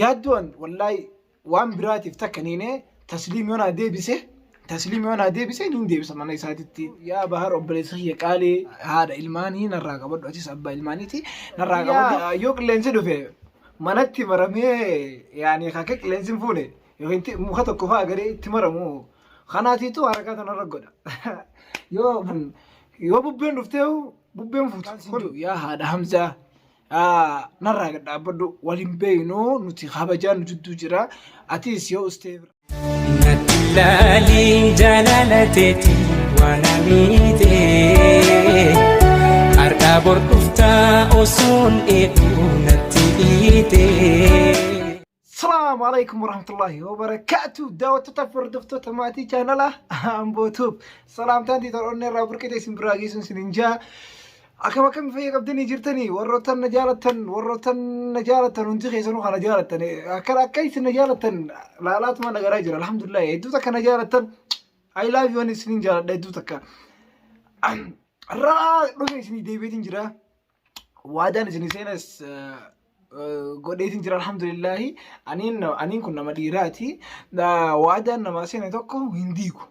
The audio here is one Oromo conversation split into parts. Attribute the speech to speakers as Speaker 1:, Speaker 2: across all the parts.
Speaker 1: Yaaddoon wallaahi waan biraatiif takka niinee tasliim yoo naa deebise, tasliim yoo naa deebise niin deebisa mana isaatitti. Yaa Bahar, obboleessa kiyya qaalii, haadha ilmaanii narraa qabadhu, atis abbaa ilmaaniiti narraa qabadhu. Yoo qilleensi dhufe manatti maramee, yaani akka qilleensi hin fuune yookiin muka tokko fa'aa garee itti maramu kanaatiitu harakaa tanarra godha. Yoo bubbeen dhuftee bubbeen fuutu. Yaa haadha Hamzaa, narraa gad dhaabbadhu, wal hin beeynu nuti, kabajaan nu jidduu jira, atis yoo ustee bira.
Speaker 2: Natti ilaaliin jaalala teeti waan amiite, har'aa bor dhuftaa osoon eeguu natti dhiite.
Speaker 1: Salaamu alaikum warahmatullahi wabarakatuh. Daawwattoota fi hordoftoota maatii chaanala Amboo Tube. Salaamtaan tiitoon onnee irraa burqite isin biraa geessuun isin hin jaa. Akkam akkam, fayya qabdanii jirtanii? Warroottan na jaalattan, warroottan na jaalattan, hundi keessanuu kana jaalattan, akka akka isin na jaalattan laalaatuma nagaraa jira. Alhamdulillah, hedduu takka na jaalattan. I love you, ani isinin jaaladha hedduu takka. Har'aa dhufe isinii deebiitiin jira. Waadaan isinii seenas godheetiin jira, alhamdulillahi. Aniin kun nama dhiiraati. Waadaan namaa seene tokko hin diigu.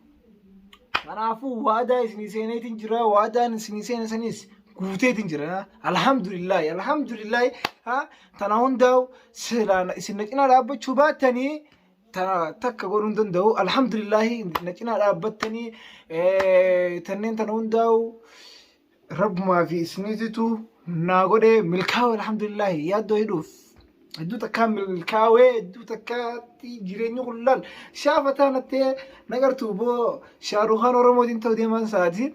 Speaker 1: Kanaafuu waadaa isinii seeneetiin jira. Waadaan isinii seene sanis guuteetiin jira. Alhamdulillahi, alhamdulillahi. Tana hundaa'u silaa isin na cinaa dhaabbachuu baattanii tana takka godhuu hin danda'u. Alhamdulillahi, na cinaa dhaabbattanii tanneen tana hundaa'u rabbumaa fi isiniititu naa godhee milkaa'u, alhamdulillahi. Yaaddoo hidhuuf hedduu takkaa milkaa'ee, hedduu takkaatti jireenyi kun laal shaafataa nattee nagartuu boo Shaarukaan Oromootiin ta'u deeman saati.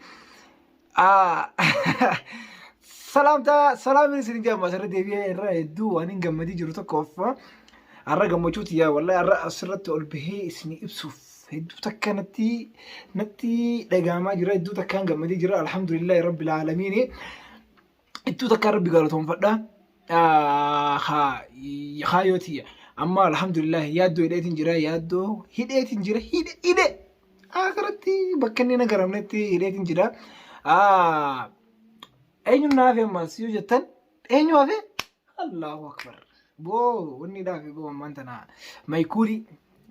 Speaker 1: Salaamtaa salaamin isin jedhama. Asirra deebi'ee irra hedduu waan hin gammadii jiru tokkoof har'a gammachuuti yaa wallahi, har'a asirratti ol bahee isin ibsuuf hedduu takka natti dhagaamaa jira, hedduu takkaan gammadee jira, alhamdulillahi rabbil aalamiin, hedduu takkaan rabbi galatoonfadha. Kaayootiyya amma alhamdulillah yaaddoo hidheetiin jira, yaaddoo hidheetiin jira, hidhe hidhe akhiratti bakka inni nagaramnetti hidheetiin jira. Eenyuun na hafe ammas yoo jettan, eenyu hafe? Allahu akbar. Boo, wanni dhaafe boo ammaan tana maayikuurii.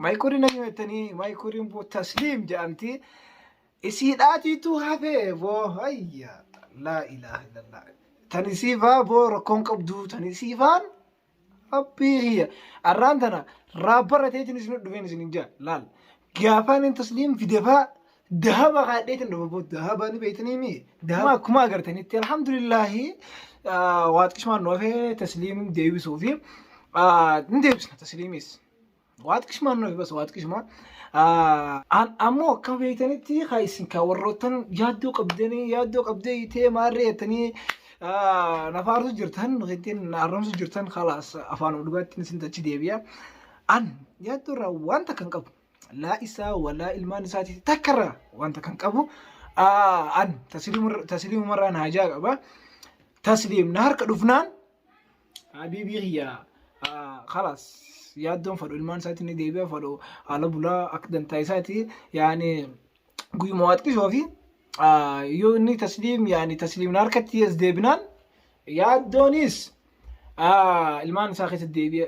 Speaker 1: Maayikuurii namni jettanii, maayikuuriin boo tasliim jedhamti. Isiidhaatiitu hafe boo, hayya laa ilaaha illallah. Tan isiifaa boo rakkoon qabdu, tan isiifaan rabbii kiyya. Arraan tana raabbara teetiin isin dhufeen isin hin jaa laal. Gaafaan hin tasliim fidefaa dahaba kaadheetiin dhufa boo, dahaba ni beektanii mi? Dahaba akkuma agartanitti alhamdulillaahi waa xiqqishumaan nu hafee tasliim deebisuu fi ni deebisna tasliimis. Waa xiqqishumaan nu hafe, bas waa xiqqishumaan. Ammoo akka beektanitti haa isin kaa warroottan yaaddoo qabdanii, yaaddoo qabdee itee maarree jettanii nafaarsu jirtan, ittiin arramsu jirtan, khalaas afaanuma dhugaatti isin achi deebi'a. An yaaddoo irraa waan takka hin qabu. Laa isaa walaa ilmaan isaatii takka irraa waan takka hin qabu. An tasliimumarraan haajaa qaba. Tasliim na harka dhufnaan habiibii kiyya, khalaas yaaddoon fadhu ilmaan isaatti ni deebi'a, fadhu haala bulaa akka dantaa isaati, yaani guyyuma waa xiqqishoo fi yoo inni tasliim, yaani tasliim na harkatti as deebinaan yaaddoonis ilmaan isaa keessatti deebi'e.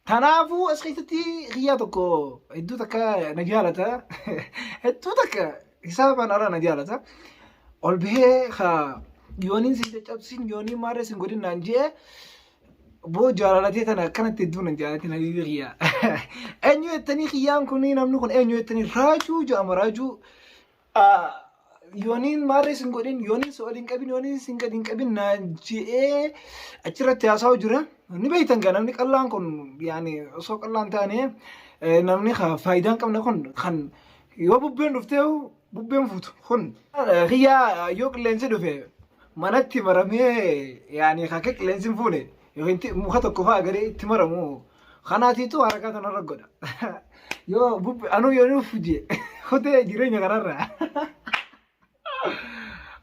Speaker 1: Kanaafuu as keessatti kiyyaa tokko hedduu takka na jaalata. Hedduu takka hisaabaan ala na jaalata. Ol bahee haa yooniin sin caccabsin, yooniin maarree sin godhin naan je'e, boo jaalalatee tana akkanatti hedduu nan jaalatin habiibii kiyyaa. Eenyu jettanii, kiyyaan kun, namni kun eenyu jettanii, Raajuu jedhama, Raajuu. Yooniin maarree sin godhin, yooniin si ol hin qabin, yooniin sin gadi hin qabin naan je'ee achirratti haasa'u jira. Ni beektan gaa, namni qallaan kun, yaani osoo qallaan taane namni faayidaa hin qabne kun kan yoo bubbeen dhuftee bubbeen fuutu kun. Kiyyaa yoo qilleensi dhufe manatti maramee, yaani akka qilleensi hin fuune yookiin muka tokko fa'aa garee itti maramu kanaatiitu harakaa tanarra godha. Yoo bubbe anuu yoo nuuf jee kutee jireenya kanarraa.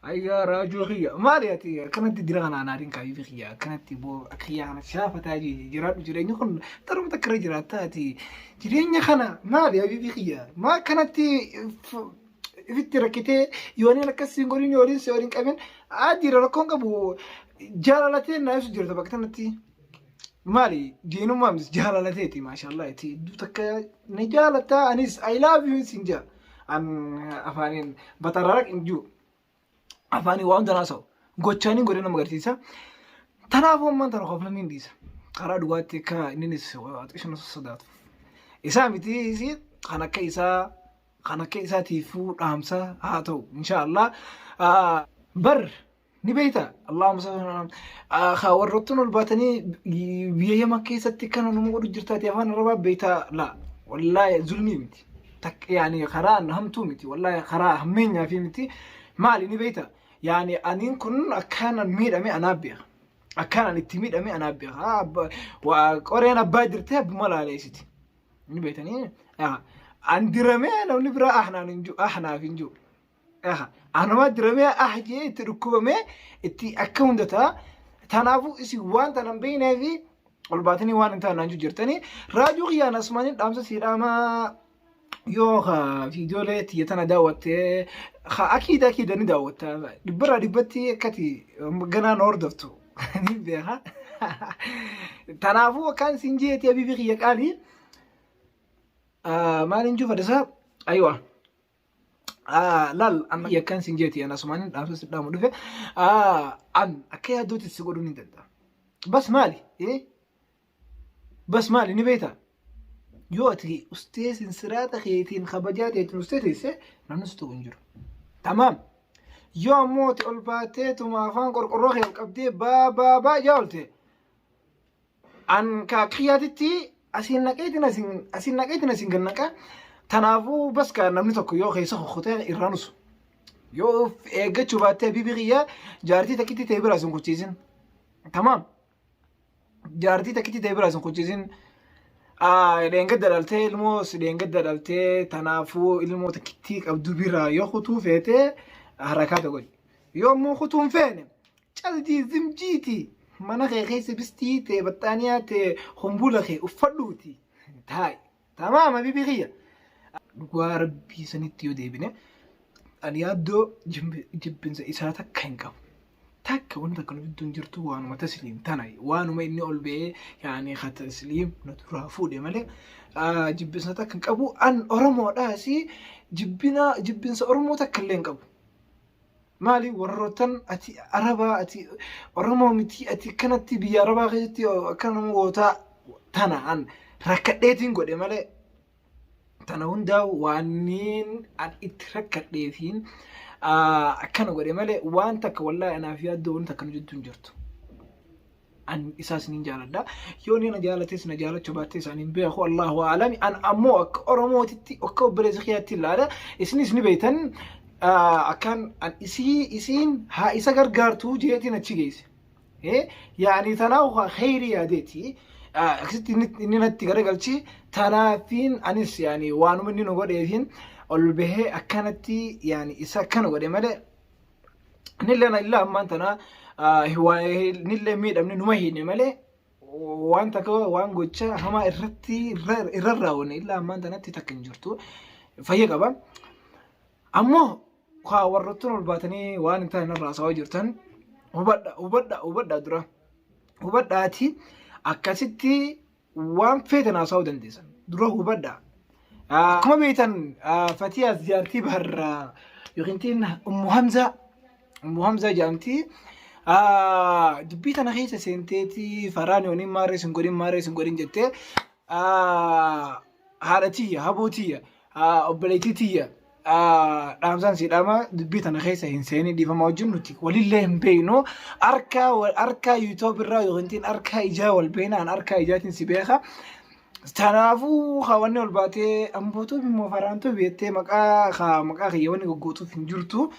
Speaker 1: Ayyaa Raajuu kiyya, maali ati akkanatti dira kana anaariin kaayyuu kiyya, akkanatti boo akka kiyyaa kana shaafataa jiraadhu, jireenyi kun taruma takka irra jiraatta, ati jireenya kana maali habiibii kiyya, maa akkanatti ifitti rakkitee yooniin akkas siin godhin, yooniin si waliin qabin adiira rakkoon qabu, jaalalatee naa ibsu jirta bakka tanatti. Maali diinummaa miti jaalalateeti maashaallah itti hedduu takka ni jaalatta anis I love you sin jaa. An afaaniin batararaq hin jiru. Afaaniin waan hundaa haasa'u. Gochaaniin godhee nama agarsiisa. Tanaafuu ammaan tana koflan hin dhiisa. Karaa dhugaatti akka inninis xiqqisho na sodaatu. Isaa miti isii kan akka isaa kan akka isaatiifuu dhaamsa haa ta'u inshaallah. Bar ni beekta Allahumma salli ala haa warroottan ol baatanii biyya yaman keessatti kana nama godhu jirtaati afaan arabaa beektaa laa wallaahi zulmii miti takka yaani karaa hamtuu miti wallaahi karaa hammeenyaa fi miti maali ni beekta yaani aniin kun akkaan miidhame anaa beeka akkaan itti miidhame anaa beeka qoreen abbaa jirtee abbuma laaleessiti ni beektanii an diramee namni biraa ahnaan hin jiru ahnaaf hin jiru Aha. Anuma diramee ah jee itti dhukkubamee itti akka hunda ta'a. Tanaafuu isin waan tana hin beeknee fi ol baatanii waan hin taane naan jirtanii. Raajuu kiyyaan asumaaniin dhaamsa sii dhaamaa yoo ka viidiyoolee tiyya tana daawwattee ka akiida akiida ni daawwatta. Dhibbarraa dhibbatti akkati ganaa na hordoftu ni beeka. Tanaafuu akkaan siin jeeti habiibii kiyya qaalii. Maaliin jiru fadhisaa? Ayiwa. Laal amma yakkaan sin jeeti an asumaan dhaamsa si dhaamu dhufe an akka yaaddootti si godhuun hin danda'a. Bas maali? Bas maali ni beektaa? Yoo ati ustee sinsiraata keetiin kabajaa teetiin ustee teesse namni si tuqu hin jiru. Tamaam. Yoo ammoo ati ol baatee tuma afaan qorqorroo kee ol qabdee baa baa baa jaa olte An ka kiyyaatitti asiin naqeetiin asiin asiin naqeetiin asiin gad naqa. Tanaafuu bas ka namni tokko yoo keessa kukkutee irraan usu. Yoo of eeggachuu baattee habiibii kiyya jaartii takkitti ta'e biraa sin kuchiisin. Tamaam. Jaartii takkitti ta'e biraa sin kuchiisin. Dheengadda dhaltee ilmoo si dheengadda dhaltee tanaafuu ilmoo takkittii qabdu biraa yoo kutuu feete harakaata godhi. Yoo immoo kutuu hin feene Caldii zimjiiti mana kee keessa bistii tee baxxaaniyaa tee humbuula kee uffadhuuti taa'i. Tamaam habiibii kiyya. Dhugaa rabbii sanitti yoo deebine ani yaaddoo jibbinsa isaa takka hin qabu. Takka wanti takka nu gidduu hin jirtu waanuma tasliim tana waanuma inni ol ba'ee yaani ka tasliim na duraa fuudhe malee jibbinsa takka hin qabu. An Oromoodhaas jibbina jibbinsa Oromoo takka illee hin qabu. Maali warroottan ati Arabaa ati Oromoo miti ati akkanatti biyya Arabaa keessatti akkana nama gootaa tana an rakkadheetiin godhe malee tana hundaa waaniin an itti rakkadheefiin akkana godhe malee waan takka wallaahi anaaf yaaddoo waan takka nu jidduu hin jirtu. An isaas nin jaaladha. Yoo inni na jaalates na jaalachuu baattes ani hin beeku Allahu a'lam. An ammoo akka Oromootitti akka obboleessa kiyyaatti ilaala. Isinis ni beektan akkaan an isii isiin haa isa gargaartuu jeetiin achi geesse. Yaani tanaaf kheyrii yaadeeti. Akkasitti inni natti garagalchi tanaafiin anis yaani waanuma inni nu godheefiin ol bahee akkanatti yaani isa akkana godhe malee Nillee na illaa ammaan tana nillee miidhamne numa hiine malee waan takka waan gocha hamaa irratti irra raawwanne illaa ammaan tanatti takka hin jirtu. Fayya qaba. Ammoo kaa warroottan ol baatanii waan hin taane irraa haasawaa jirtan hubadha hubadha hubadha dura hubadhaati akkasitti waan feetan haasa'uu dandeessan. Dura hubadhaa. Akkuma beektan Fatiyaas jaartii Baharraa yookiin tiin Ummu Hamzaa Ummu Hamzaa jedhamti. Dubbii tana keessa seenteeti faraan yooniin maarree sin godhin maarree sin godhin jettee haadha tiyya haboo tiyya obboleettii tiyya dhaamsaan si dhaama dubbii tana keessa hin seenii dhiifama wajjin nuti walillee hin beeknu harka harka yuutuub irraa yookiin harka ijaa wal beekna an harka ijaatiin si beeka. Kanaafuu hawanni ol baatee ambootuu immoo faraantuu beektee maqaa maqaa kiyya wanni goggootuuf hin jirtu.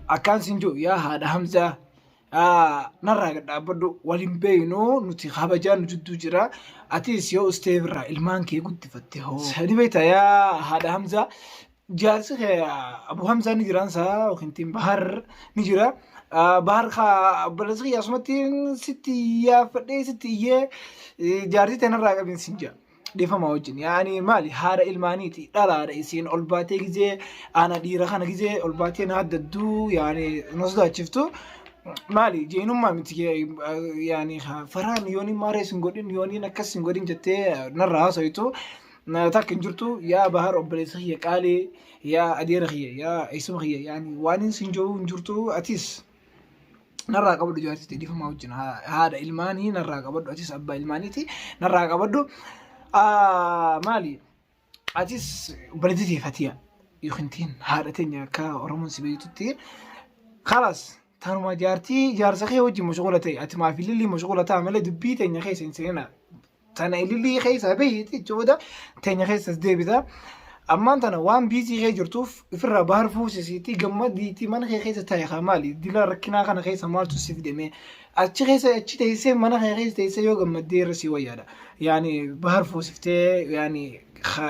Speaker 1: Akkaan siin jiru yaa haadha Hamzaa narraa gad dhaabbadhu wal hin beeknu nuti kabajaan nu jidduu jira atis yoo ustee irraa ilmaan kee guddifatte hoo ni beekta yaa haadha Hamzaa jaarsi kee Abu Hamzaa ni jiraan isaa yookiin tiin Bahar ni jira Bahar kaa obboleessi kiyya asumatti sitti yaaffadhee sitti iyyee jaartii tee narraa qabin sin jira. Dhifama wajjin yaani maali haadha ilmaaniiti dhalaadha isiin ol baatee gizee ana dhiira kana gizee ol baatee na haddadduu yaani na sodaachiftu Maali jeenummaa miti, yaani faraan yooniin maaree sin godhin, yooniin akkas sin godhin jettee narraa haasawitu takka hin jirtu. Yaa Bahar, obboleessa kiyya qaalii, yaa adeera kiyya, yaa eessuma kiyya, yaani waan hin sin jiru hin jirtu. Atis narraa qabadhu, jaartii dhiifamaa wajjin, haadha ilmaanii narraa qabadhu, atis abbaa ilmaaniiti narraa qabadhu. Maali, atis obboleettii Fatiya yookiin tiin haadha teenya akka Oromoon si beektutti, khalas, tanuma jaartii jaarsa kee wajjin mashgula ta'e, ati maaf ilillii mashgula ta'a malee dubbii teenya keessa hin seenina. Tana ilillii keessa bahiiti jechuudha, teenya keessas deebita. Ammaan tana waan busy kee jirtuuf ofirraa Bahar fuusisiitii gammadiitii mana kee keessa taa'e. Haa, maali dila rakkinaa kana keessa maaltu si fidame? Achi keessa achi teessee, mana kee keessa teessee yoo gammaddee irra si wayyaadha. Yaani Bahar fuusiftee yaani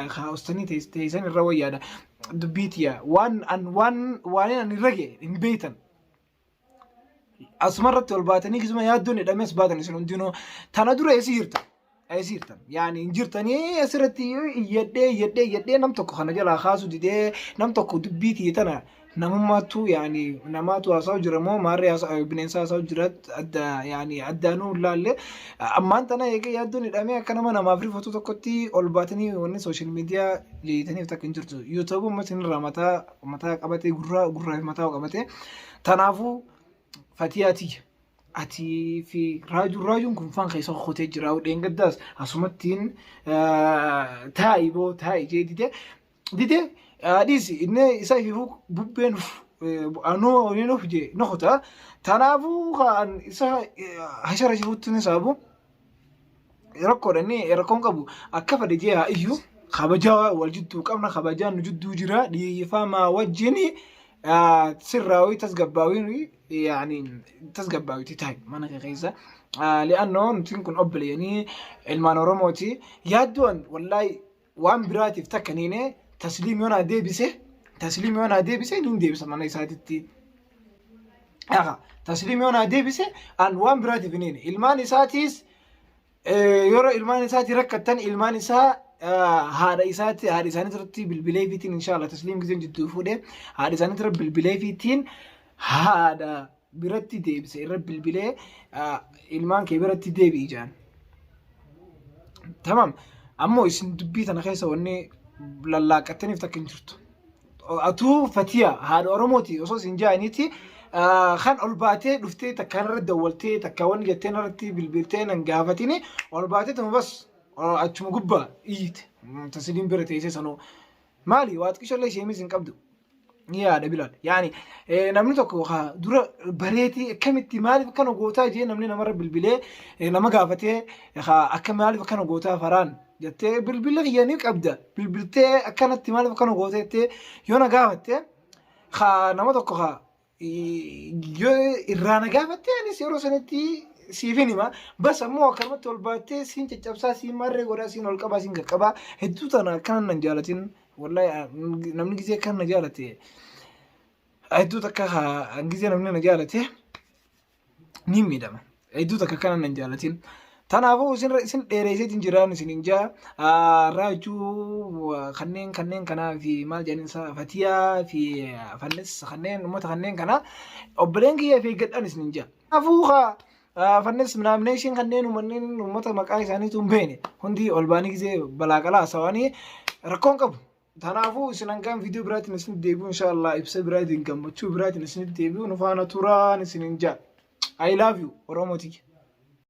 Speaker 1: haustanii teessan irra wayyaadha. Dubbii tiyya waan an waan an irra ga'e hin beektan. Asuma irratti ol baatanii kisuma yaaddoon hidhamees baatan. Isin hundinuu tana dura eessi jirtan? Eessi jirtan? Yaani hin jirtanii. Asirratti iyyadhee iyyadhee iyyadhee nam tokko kana jalaa kaasu didee, nam tokko dubbii tiyya tana namummaattu, yaani namaatu haasa'u jira moo maarree haasa'u, bineensa haasa'u jira, adda yaani addaanuu hin laalle. Ammaan tana eegee yaaddoon hidhamee akka nama namaaf rifatu tokkotti ol baatanii wanni social media jeeyitaniif takka hin jirtu. YouTube uummatni irraa mataa mataa qabatee, gurraa gurraa fi mataa qabatee. Tanaafuu Fatiyaa tiyya, ati fi raajuun, raajuun kun faan keessa kotee jira. Dheengaddaas asumattiin taa'i boo taa'i jee dide dide dhiisi. Inni isa ififuu bubbeen anuu ni nuuf jee ni kuta. Tanaafuu kan isa hashara shifuutti ni saabu rakkoodha. Inni rakkoon qabu akka fedhe jee haa iyyuu, kabajaa wal jidduu qabna, kabajaan nu jidduu jira. Dhiifamaa wajjin sirraawii tasgabbaawii, yaani tasgabbaawiti ta'i mana kee keessa, li'annoo nutiin kun obboleeyanii ilmaan Oromooti. Yaaddoon wallaahi waan biraatiif takka niine. Tasliim yoo naa deebise, Tasliim yoo naa deebise, niin deebisa mana isaatitti. Aha, Tasliim yoo naa deebise, an waan biraatiif niine. Ilmaan isaatiis yeroo ilmaan isaatii rakkattan, ilmaan isaa haadha isaatti, haadha isaanii irratti bilbilee fiitiin, inshallah Tasliim gizeen jidduu fuudhee haadha isaanii irratti bilbilee fiitiin haadha biratti deebise, irra bilbilee ilmaan kee biratti deebi'i jaan. Tamam. Ammoo isin dubbii tana keessa wanni lallaaqattaniif takka hin jirtu. Atuu Fatiya haadha Oromooti osoo isin jaaniiti kan ol baatee dhuftee takka irra dawwaltee, takka wanni jettee irratti bilbiltee nan gaafatini, ol baatee tuma bas achuma gubbaa iyyite. Tasliin bira teessee sanuu. Maali, waa xiqqishollee isheemis hin qabdu. Ni yaada Bilaal. Yaani namni tokko haa dura bareetii akkamitti maaliif akkana gootaa jee namni namarra bilbilee nama gaafatee haa akka maaliif akkana gootaa faraan jettee bilbila kiyya ni qabda, bilbiltee akkanatti maaliif akkana gootee jettee yoo na gaafatte, haa nama tokko haa yoo irraa na gaafatte, anis yeroo sanitti siifin hima. Bas ammoo akkanumatti ol baattee siin caccabsaa, siin marree godhaa, siin ol qabaa, siin qaqqabaa hedduu tana akkana nan jaalatin. Wallahi namni gizee akkana na jaalate hedduu takka, gizee namni na jaalate ni miidhama. Hedduu takka akkana nan jaalatin. Tanaafuu isin dheereesseetiin jiraan isin hin jaa raajuu kanneen kanaa fi maal jedhaniin isaa Fatiyaa fi Fannis kanneen uummata kanneen kana obboleen kiyya fi eeggadhaan isin hin jaa. Kanaafuu haa Fannis minaamination kanneen uummanni uummata maqaa isaaniitu hin beekne hundi ol baanii gizee balaa qalaa haasawanii rakkoon qabu. Kanaafuu isin hangaan viidiyoo biraatiin isin deebi'u, inshallah ibsa biraatiin, gammachuu biraatiin isin deebi'u, nu faana turaan isin hin jaa. I love you, Oromoo tiyya.